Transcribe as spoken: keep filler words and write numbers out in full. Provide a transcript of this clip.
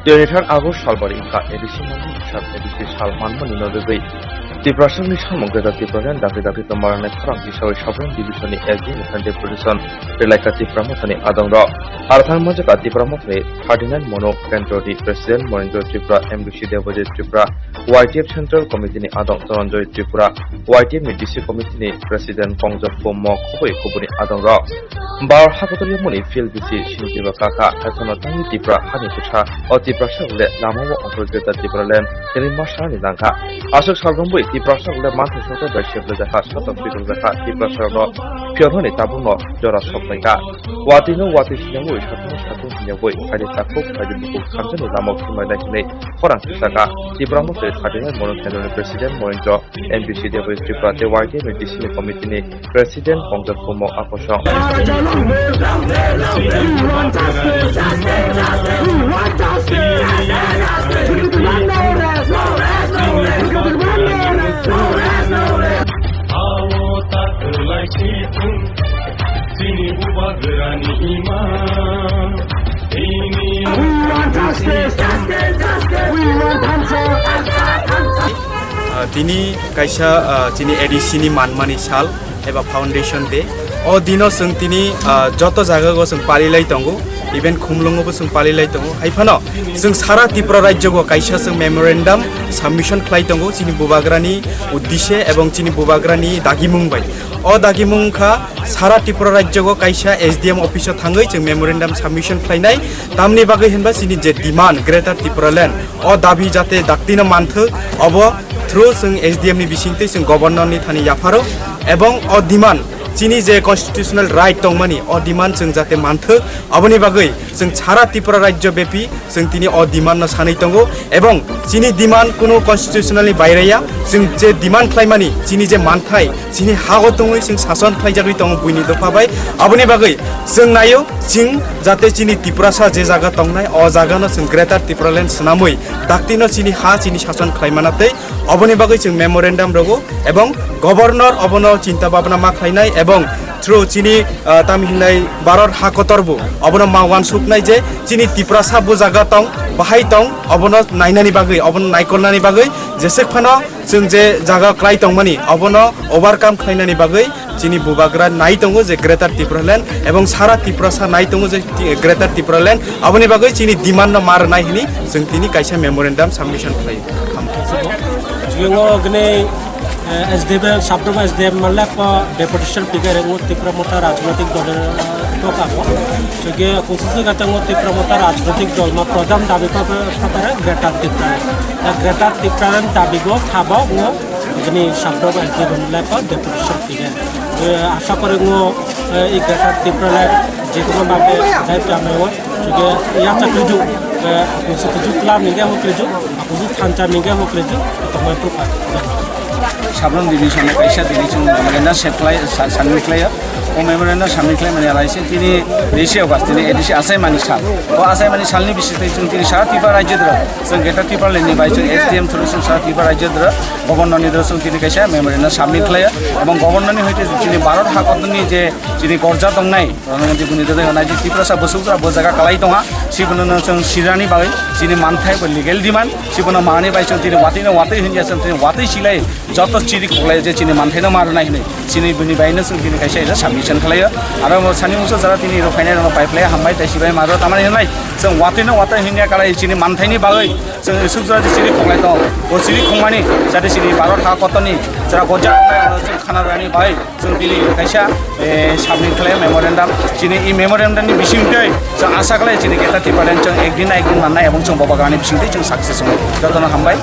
Twenty-third August salbari wngkha A D C manmani sal, A D C sal manmani no rwgwi Tiprasani samung kwtal Tipraland dakti dakti tongmarokni khorang tisawi Sabon Division ni S D M and Deputation Relaika Tipra Mothani adongrok. Aro thang manjakha Tipra Mothani thirty-nine Mono Kendroni President Monindra Tripura, M D C Debojit Tripura, Y T F Central Committee ni adong Dhananjoy Tripura, Y T F ni D C Committee ni President Kongjok Bummo khobwi kubuni adongrok. Bar hakotor yomoni field bisi sintiba kaka, haiphano tangwi Tipra hani bwsa, o Tiprasa le lama o ongkhorwi Greater Tipraland tini masani nangkha. Aswk salrwngwi Tiprasa le manthai soto bai seplaijakha, soto swikangjakha, Tiprasa no phiyonani tabukno jora soknaikha. Watwi no watwi sinawi, satung satung hinyawi, phaidi takhuk, phaidi bukhuk, thansa ni lama o khimainai hinwi khorang swkaka. Tipra Motha thirty-nine Mono Kendroni President Monindra, M D C Debojit Tripura tei Y T F ni D C ni committee ni President Kongjok Bummo Akosong. We want justice! We want answer! Ah, tini kaisa, ah, chini A D C ni manmani sal eba Foundation Day. O dino chwng tini, ah, joto jaga o chwng palilai tongo, even Khumlungo bo chwng palilai tongo. Haiphano chwng sara Tripura rajyo o kaisa chwng memorandum submission khlai tongo chini bubagrani uddishe ebong chini bubagrani dagimung bai. O dagimung wngkha sara Tripura rajyo o kaisa S D M office o thangwi chwng memorandum submission khlainai. Tamni bagwi hinba chini je demand Greater Tipraland, o dabi jate daktino manthwk, obo through chwng S D M ni bisingtwi chwng Governor ni thani yapharo, ebong o demand chini je constitutional right tongmani, o demand chwng jate manthwk, oboni bagwi chwng sara Tripura rajyo bepi chwng tini o demand no sanwi tongo, ebong chini demand kunu constitutional ni baire ya, chwng je demand khlaimani chini je manthai, chini ha o tongwi chwng sason khlaijagwi tongo buini dopha bai. Aboni bagwi chwng naio, chwng jate chini Tiprasa je jaga tongnai, o jaga no chwng Greater Tipraland swnamwi daktino chini ha chini sason khlaimana tei oboni bagwi chwng memorandum rogo ebong Governor obono chinta babna ma khlainai ebong through chini, ah, tamo hinlai Bharat ha kotor bo obono ma wansuknai je chini Tiprasa bo jaga tong, bahai tong, obono nainani bagwi, obono naikolnani bagwi jeswk phano chwng je jaga klai tongmani, obono overcome khlainani bagwi chini bubagra nai tongo je Greater Tipraland ebong sara Tiprasa nai tongo je ti-, Greater Tipraland. Aboni bagwi chini demand no ma rwnai hini chwng tini kaisa memorandum submission khlai. Chwng o gwnwi, eh, S D M, Sabdom S D M malak po deputation piga rwngo Tipra Motha rajnoitik dol, eh, doka po. Chwng o kusu jaga tongo Tipra Motha rajnoitik dol ma pradhan dabi po, po, po, Greater Tipraland. Da Greater Tipraland dabi go thabo ngo gwnwi Sabdom S D M malak po deputation piga. Eh, asa kore ngo, eh, i Greater Tipraland je kono babe jai tamo. Chwng o ya cha kwrwiju, eh, kusu kuju klam ningke ho kwrwiju, kusu thansa ningke ho kwrwiju, tongmai pruka. Sabdom Division ni kaisa tini chwng memorandum set khlai, sa-, submit khlai o. O memorandum submit khlai mani alaise tini D C August tini A D C achaimani sal. O achaimani salni bisingtwi chwng tini sara Tripura rajyo dwra, chwng Greater Tipraland ni bai chwng S D M through chwng sara Tripura rajyo dwra, Governor ni dwra chwng tini kaisa memorandum submit khlai o. Ebong Governor ni hoite chini Bharat hakotor ni je chini gorja tongnai, Pradhan Mantri boni dodai hwnai je Tiprasa bwswk jora bo jaga kalai tongha, sibono no chwng sirani bagwi chini manthai bo legal demand, sibono manani bai chwng tini watwi no watwi hwnja chwng tini watwi silai joto chiri khuklai je chini manthai no ma rwnai hwnwi chini bini bai no chwng tini kaisa ida submission khlaio. Aro bo sani muso jara tini rw phainai rw no pai phlai hambai tai sibai ma rw tamani hwnai chwng watwi no watwi hwnja kalai chini manthai ni bagwi chwng swk jora je chiri khuklai tongo. Bo chiri khumani jate chini Bharat ha kotorni jara gorja tongnai oro chwng khana rwnani bai. Chwng tini kaisa, eh, submit khlai memorandum. Chini i memorandum ni bisingtwi chwng asa khlai chini Greater Tipraland chwng ekdin na ekdin mannai ebong chwng bubagrani bisingtwi chwng success wngnai. Jotono hambai.